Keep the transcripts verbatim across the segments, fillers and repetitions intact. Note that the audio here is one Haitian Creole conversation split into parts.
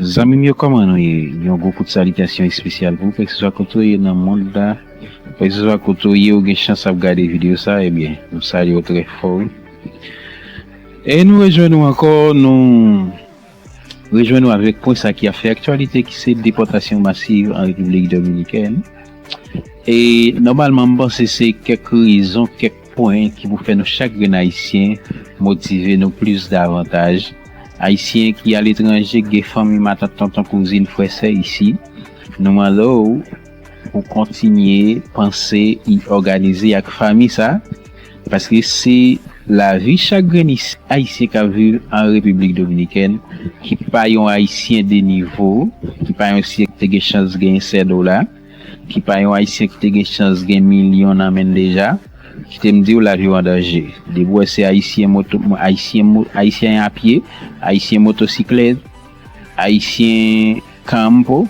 Zanmi m yo, kòman nou ye? Yon gwo kout salitasyon espesyal pou ou, kèlkeswa kote w ye nan mond la, kèlkeswa kote w ye, ou gen chans ap gade videyo sa, ebyen, m salye w trè fò, wi. E nou rejwenn nou ankò, nou rejwenn nou avèk pwen sa ki ap fè aktyalite, ki se depòtasyon masiv an Repiblik Dominikèn. E nòmalman, m panse se kèk rezon, kèk pwen ki pou fè nou chak grenn Ayisyen motive nou plis davantaj. Ayisyen ki aletranje, gen fanmi, matant, tonton, kouzin, frè, sè isi, nou mande w pou kontinye panse e òganize ak fanmi sa, paske se lavi chak grenn is-, Ayisyen k ap viv an Repiblik Dominikèn, ki pa yon Ayisyen de nivo, ki pa yon Ayisyen ki te gen chans genyen sèt dola, ki pa yon Ayisyen ki te gen chans gen milyon nan men l deja, kite m di w, lavi w an danje. Depi w wè se Ayisyen moto, Ayisyen mo-, Ayisyen apye, Ayisyen motosiklèt, Ayisyen kanpo,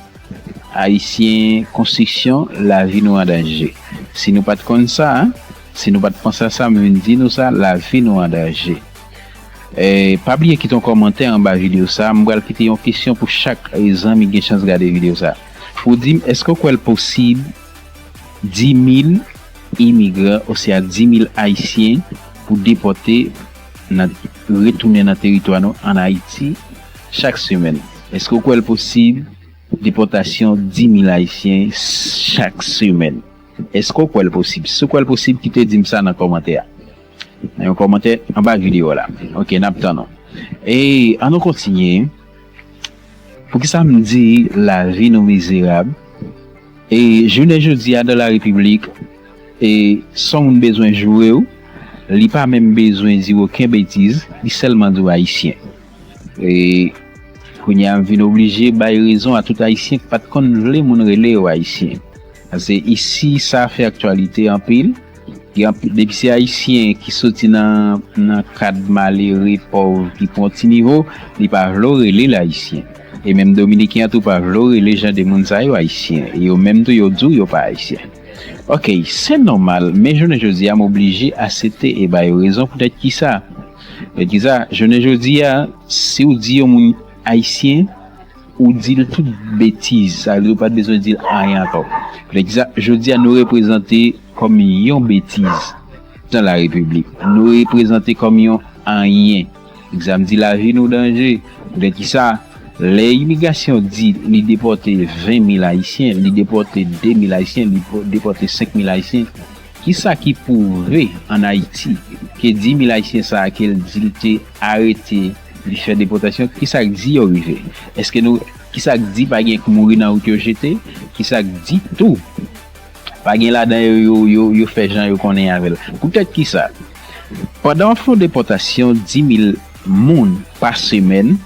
Ayisyen konstriksyon, lavi nou an danje. Si nou pa t konn sa, si nou pa t panse a sa, m vin di nou sa, lavi nou an danje. E, pa bliye kite yon kòmantè anba videyo sa. M pral kite yon kesyon pou chak, e, zanmi ki gen chans gade videyo sa. Pou di m, èske w kwè l posib di mil imigran, oswa di mil Ayisyen pou depòte nan, retounen nan teritwa nou ann Ayiti chak semèn? Èske w kwè l posib depòtasyon di mil Ayisyen chak semèn? Èske w kwè l posib? Si w kwè l posib, kite di m sa nan kòmantè a. Nan yon kòmantè anba videyo a la. Ok, n ap tann ou. E ann nou kontinye. Poukisa m di lavi nou mizerab? E jounen jodi a, dans la République, e si yon moun bezwen joure w, li pa menm bezwen di w okenn betiz, li sèlman di w Ayisyen. E kounye a, m vin oblije bay rezon a tout Ayisyen ki pa t konn vle moun rele yo Ayisyen. Paske isi, sa fè aktyalite anpil. Gen anpil, depi se Ayisyen ki soti nan, nan kad malere, pòv, ki pran yon ti nivo, li pa vle w rele l Ayisyen. E menm Dominiken an tou pa vle w rele jan de moun sa yo Ayisyen. E yo menm tou, yo di w yo pa Ayisyen. Ok, se nòmal, men jounen jodi a, m oblije aksepte e ba yo rezon poutèt kisa. Poutèt kisa, jounen jodi a, si w di yon moun Ayisyen, ou di l tout betiz, sa vle di w pa t bezwen di l anyen ankò. Poutèt kisa, jodi a, nou reprezante kòm yon betiz dans la République. Nou reprezante kòm yon anyen. Egzanp, di lavi nou danje. Poutèt kisa, lè imigrasyon di li depòte ven mil Ayisyen, li depòte de mil Ayisyen, li po-, depòte senk mil Ayisyen, kisa ki pwouve ann Ayiti ke di mil Ayisyen sa a ke l di l te arete, li fè depòtasyon, kisa k di yo rive? Èske nou, kisa k di pa gen k mouri nan wout yo jete? Kisa k di tou pa gen ladan yo, yo, yo, yo fè jan yo konnen avè l? Poutèt kisa? Pandan w fè yon depòtasyon di mil moun pa semèn,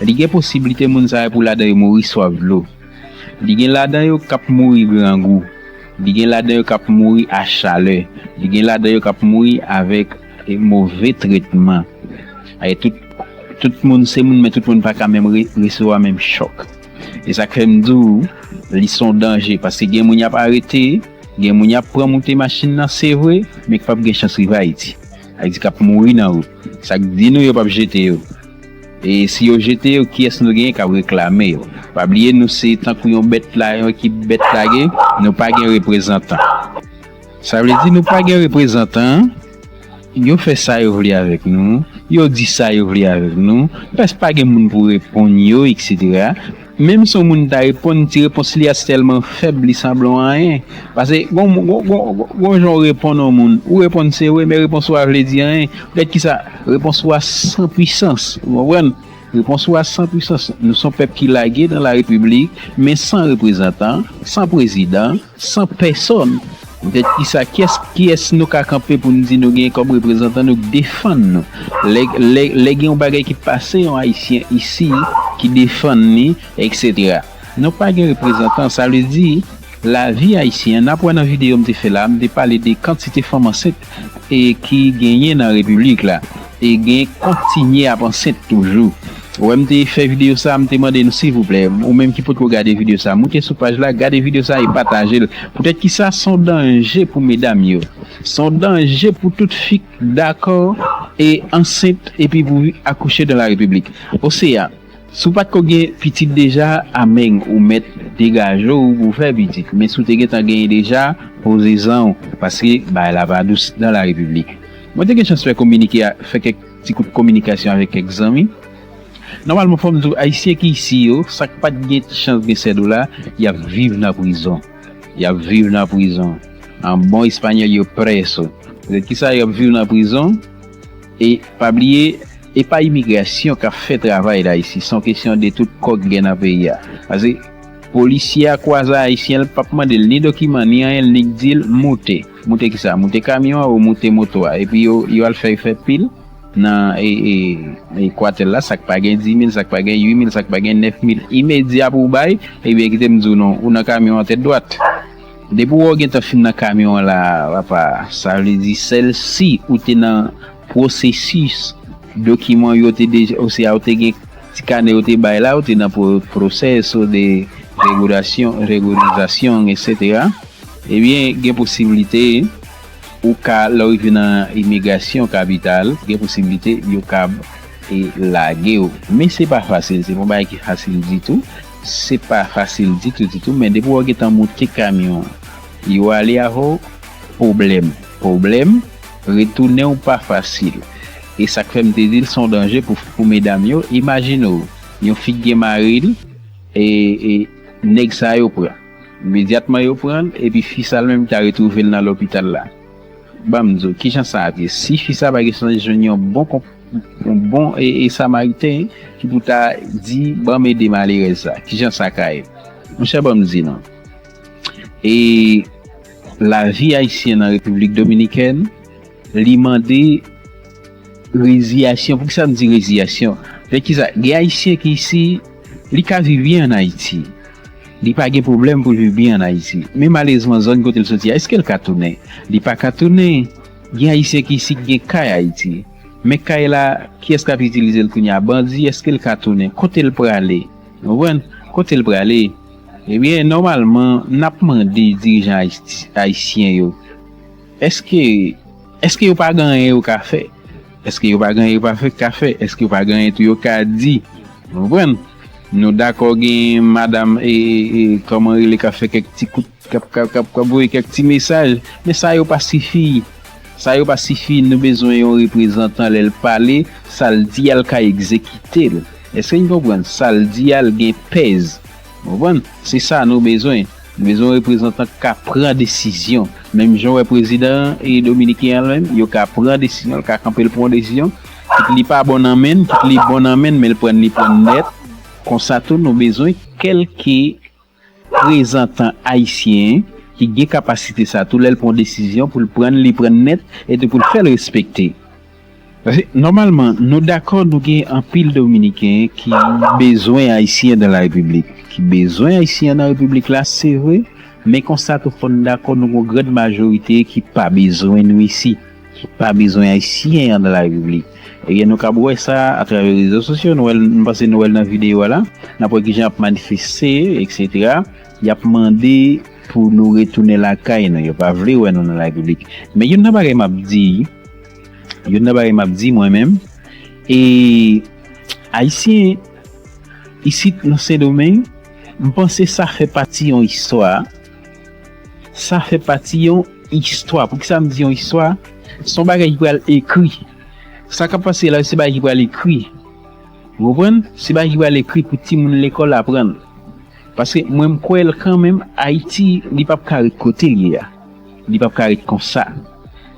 li gen posiblite moun sa yo pou ladan yo mouri swaf dlo. Li gen ladan yo k ap mouri grangou. Li gen ladan yo k ap mouri a chalè. Li gen ladan yo k ap mouri avèk, e, move tretman. E tout, tout moun se moun, men tout moun pa ka menm re-, resevwa menm chòk. E sa k fè m di w, li se yon danje, paske gen moun y ap arete, gen moun y ap pran moute machin nan, se vre, men k p ap gen chans rive Ayiti. Sa vle di k ap mouri nan wout. Sa k di nou yo p ap jete yo. E si yo jete yo, kiyès nou genyen k ap reklame yo? Pa bliye, nou se tankou yon bèt la, yon ekip bèt lage, nou pa gen reprezantan. Sa vle di nou pa gen reprezantan, yo fè sa yo vle avèk nou, yo di sa yo vle avèk nou, pès pa gen moun pou reponn yo, etsetera. Menm si yon moun ta reponn, ti repons li a tèlman fèb, li sanble yon anyen. Paske gon, gon, gon, gon, gon jan w reponn yon moun, ou reponn se vre, men repons ou a vle di anyen. Poutèt kisa? Repons ou a san pwisans. Ou konprann? Repons ou a san pwisans. Nou se yon pèp ki lage dans la République, men san reprezantan, san prezidan, san pèsòn. Poutèt kisa, kiyès, kiyès nou ka kanpe pou n di nou gen kòm reprezantan nou k defann nou? Lè, lè, lè gen yon bagay ki pase yon Ayisyen isi ki defann li, etsetera. Nou pa gen reprezantan, sa vle di, lavi ayisyen an, n ap wè nan videyo m te fè la, m te pale de kantite fanm ansent e ki genyen nan repiblik la, e gen kontinye ap ansent toujou. Ou wè m te fè videyo sa, m te mande nou, silvouplè, ou menm ki potko gade videyo sa, moute sou paj la, gade videyo sa e pataje l. Poutèt kisa? Se yon danje pou medam yo. Se yon danje pou tout fi k dakò e ansent epi pou akouche dans la République. Oseya, Si w pa t ko gen pitit deja, amèn, ou mèt degaje w pou w fè pitit. Men si w te gentan genyen deja, poze zan w, paske bagay la pa dous dans la République. Mwen te gen chans fè kominike a, fè kèk ti kout kominikasyon avèk kèk zanmi. Nòmalman, fò m di w, Ayisyen ki isi yo, sa k pa t gen chans gen sèdo la, y ap viv nan prizon. Y ap viv nan prizon. An bon espanyòl, yo preso. Poutèt ki sa y ap viv nan prizon? E pa bliye, e pa imigrasyon k ap fè travay la isi. Se yon kesyon de tout kò k gen nan peyi a. Paske polisye a kwaze Ayisyen, l p ap mande l ni dokiman, ni anyen, l nik di l moute. Moute ki sa? Moute kamyon an ou moute moto a? Epi yo, yo al fè, fè pil nan e, e, e kwatèl la, sa k pa gen dis mil, sa k pa gen uit mil, sa k pa gen nèf mil, imedya pou w bay, ebyen, kite m di w non, ou nan kamyon an tèt dwat. Depi w wè w gentan fin nan kamyon an la, papa, sa vle di sèl si ou te nan pwosesis dokiman yo te deja, oswa ou te gen ti kanè yo te bay la, ou te nan pwo-, pwoseso de regilasyon, regilarizasyon, etsetera. Ebyen, gen posiblite ou ka, lè w rive nan imigrasyon kapital, gen posiblite yo kab e lage w. Men se pa fasil, se pa yon bagay ki fasil ditou. Se pa fasil ditou, ditou, men depi w gentan moute kamyon, yo ale avè w, pwoblèm. Pwoblèm, retounen w pa fasil. E sa k fè m te di l se yon danje pou, pou medam yo. Imajine w, yon fi k gen mari l, e, e nèg sa yo pran. Imedyatman yo pran l, epi fi sa l menm ta retwouve l nan lopital la. Ban m di w, kijan sa ap ye? Si fi sa pa gen chans jwenn yon bon konp-, yon bon e, e samariten ki pou ta di, "Ban m ede malerèz sa." Kijan sa ka ye? Monchè, ban m di nou. E lavi ayisyen nan Repiblik Dominikèn, li mande reziyasyon. Poukisa m di reziyasyon? Paske kisa? Gen ayisyen ki isi, li ka viv byen ann Ayiti. Li pa gen pwoblèm pou l viv byen ann Ayiti. Men malerezman, zòn kote l soti a, èske l ka tounen? Li pa ka tounen. Gen ayisyen ki isi ki gen kay Ayiti. Men kay la, kiyès k ap itilize l kounye a? Bandi, èske l ka tounen? Kote l prale? Ou konprann? Kote l prale? Ebyen, nòmalman, n ap mande dirijan ayis-, ayisyen yo, èske, èske yo pa gen anyen yo ka fè? Èske yo pa gen anyen yo pa fè, ka fè? Èske yo pa gen anyen tou yo ka di? Ou konprann? Nou dakò gen madanm, e, e, e, kòman rele, k ap fè kèk ti kout, k ap, k ap, k ap, k ap voye kèk ti mesaj, men sa yo pa sifi. Sa yo pa sifi, nou bezwen yon reprezantan lè l pale, sa l di a l ka egzekite l. Èske n konprann? Sa l di a l gen pèz. Ou konprann? Se sa nou bezwen. Nou bezwen yon reprezantan k ka pran desizyon. Menm jan w wè prezidan e dominiken an menm, yo ka pran desizyon, l ka kanpe l pran yon desizyon. Kit li pa bon nan men l, kit li bon nan men l, men l pran, li pran nèt. Konsa tou, nou bezwen kèlke reprezantan ayisyen ki gen kapasite sa tou, lè l pran desizyon pou l pran, li pran nèt, e tou pou l fè l respekte. Paske, nòmalman, nou dakò, nou gen anpil Dominiken ki bezwen Ayisyen dan la Repiblik, ki bezwen Ayisyen nan Repiblik la, se vre, men konsa tou fò n dakò, nou gen yon grann majorite ki pa bezwen nou isi, ki pa bezwen Ayisyen an dan la Repiblik. Ebyen, nou kab wè sa atravè rezo sosyo, nou wè l, m panse nou wè l nan videyo a la, n ap wè kijan y ap manifeste, etsetera. Y ap mande pou nou retounen lakay nou, yo pa vle wè nou nan la Repiblik. Men youn nan bagay m ap di, youn nan bagay m ap di mwen menm, e Ayisyen isit nan Sendomeng, m panse sa fè pati yon istwa, sa fè pati yon istwa. Poukisa m di yon istwa? Se yon bagay ki pral ekri. Sa k ap pase la, se bagay ki pral ekri. Ou konprann? Se bagay ki pral ekri pou timoun lekòl aprann. Paske mwen, m kwè l kanmenm, Ayiti, li p ap ka ret kote l ye a. Li p ap ka ret konsa.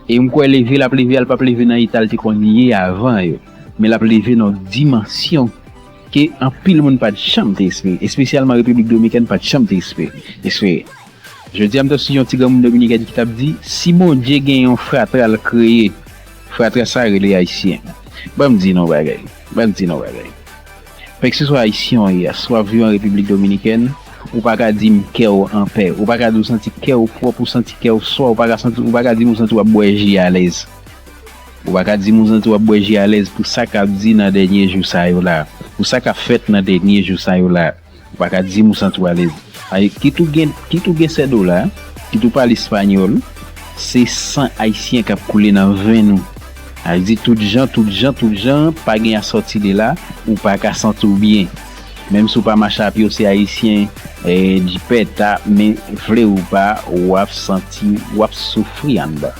E m kwè leve l ap leve a, l p ap leve nan eta l te konn ye avan yo. Men l ap leve nan yon dimansyon ke anpil moun pa t janm te espere, espesyalman Repiblik Dominikèn pa t janm te espere, espere. Jodi a, m t ap swiv yon ti granmoun dominiken ki t ap di, si Bondye gen yon fratra l kreye, fratra sa rele Ayisyen. Ban m di nou yon bagay. Ban m di nou yon bagay. Kèlkeswa Ayisyen w ye a, si w ap viv an Repiblik Dominikèn, ou pa ka di m kè w anpè. Ou pa ka di w santi kè w pwòp, ou santi kè w swa, ou pa ka santi, ou pa ka di m ou santi w ap bwè ji alèz. Ou pa ka di m ou santi w ap bwè ji alèz pou sa k ap di nan dènye jou sa yo la, pou sa k ap fèt nan dènye jou sa yo la. Ou pa ka di m ou santi w alèz. Ay, kit ou gen, kit ou gen sèdo la, kit ou pale espanyòl, se san ayisyen k ap koule nan venn ou. Sa vle di tout jan, tout jan, tout jan, pa gen asòti de la, ou pa ka santi w byen. Menm si w pa mache a pye, w se ayisyen, e, dipèta, men vle ou pa, w ap santi, w ap soufri anndan.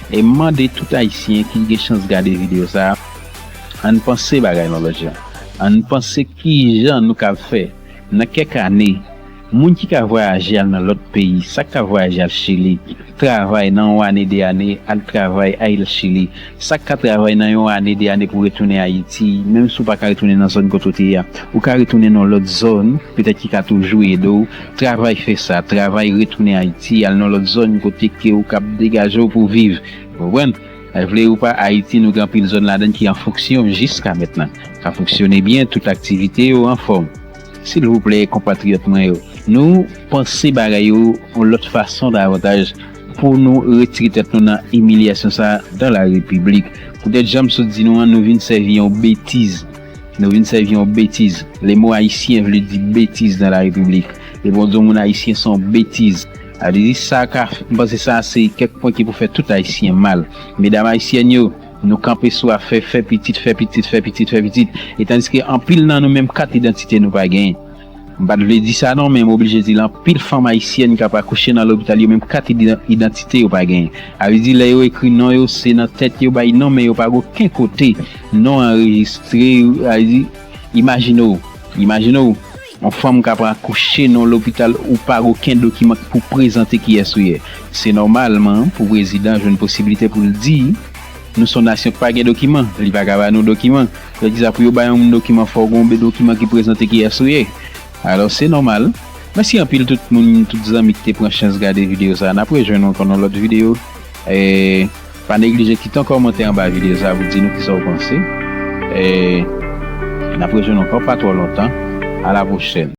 E m mande tout ayisyen ki gen chans gade videyo sa a, ann panse bagay yon lòt jan. Ann panse kijan nou ka fè, nan kèk ane, moun ki ka vwayaje al nan lòt peyi, sa k ka vwayaje al Chili, travay nan yon ane, de ane, al travay al Chili, sa k ka travay nan yon ane, de ane pou retounen Ayiti, menm si w pa ka retounen nan zòn kote w te ye a, ou ka retounen nan lòt zòn, petèt ki ka toujou ede w, travay fè sa, travay retounen Ayiti, al nan lòt zòn kote ke ou kab degaje w pou viv. Ou konprann? Vle ou pa, Ayiti, nou gen anpil zòn ladan ki an fonksyon jiska mentnan. Ka fonksyone byen, tout aktivite yo anfòm. Silvouplè, konpatriyòt mwen yo, nou panse bagay yo yon lòt fason davantaj pou nou retire tèt nou nan imilyasyon sa a dan la repiblik. Poutèt jan m sot di nou an, nou vin sèvi yon betiz. Nou vin sèvi yon betiz. Le mo ayisyen vle di betiz dan la repiblik. E bon, di yon moun ayisyen se yon betiz. Sa vle di sa ka, m panse sa se kèk pwen ki pou fè tout ayisyen mal. Medam ayisyèn yo, nou kanpe sou afè fè pitit, fè pitit, fè pitit, fè pitit. E tandiske anpil nan nou menm kat idantite nou pa genyen. M pa t vle di sa non, men m oblije di l, anpil fanm ayisyèn k ap akouche nan lopital yo menm kat ida-, idantite yo pa genyen. Sa vle di lè yo ekri non yo, se nan tèt yo bay non, men yo pa gen okenn kote non an anrejistre. Sa vle di, imajine w, imajine w, yon fanm k ap akouche nan lopital, ou pa gen okenn dokiman pou prezante kiyès ou ye. Se nòmalman pou prezidan jwenn posiblite pou l di, nou se yon nasyon k pa gen dokiman, li pa ka ba nou dokiman. Donk, kisa pou yo bay yon moun dokiman, fò w gen yon dokiman ki prezante kiyès ou ye. Alò, se nòmal. Mèsi anpil tout moun, tout zanmi ki te pran chans gade videyo sa a. N ap rejwenn nou ankò nan lòt videyo. E, pa neglije kite yon kòmantè anba videyo sa a pou di nou kisa w panse. E, n ap rejwenn ankò pa twò lontan. A la pwochèn.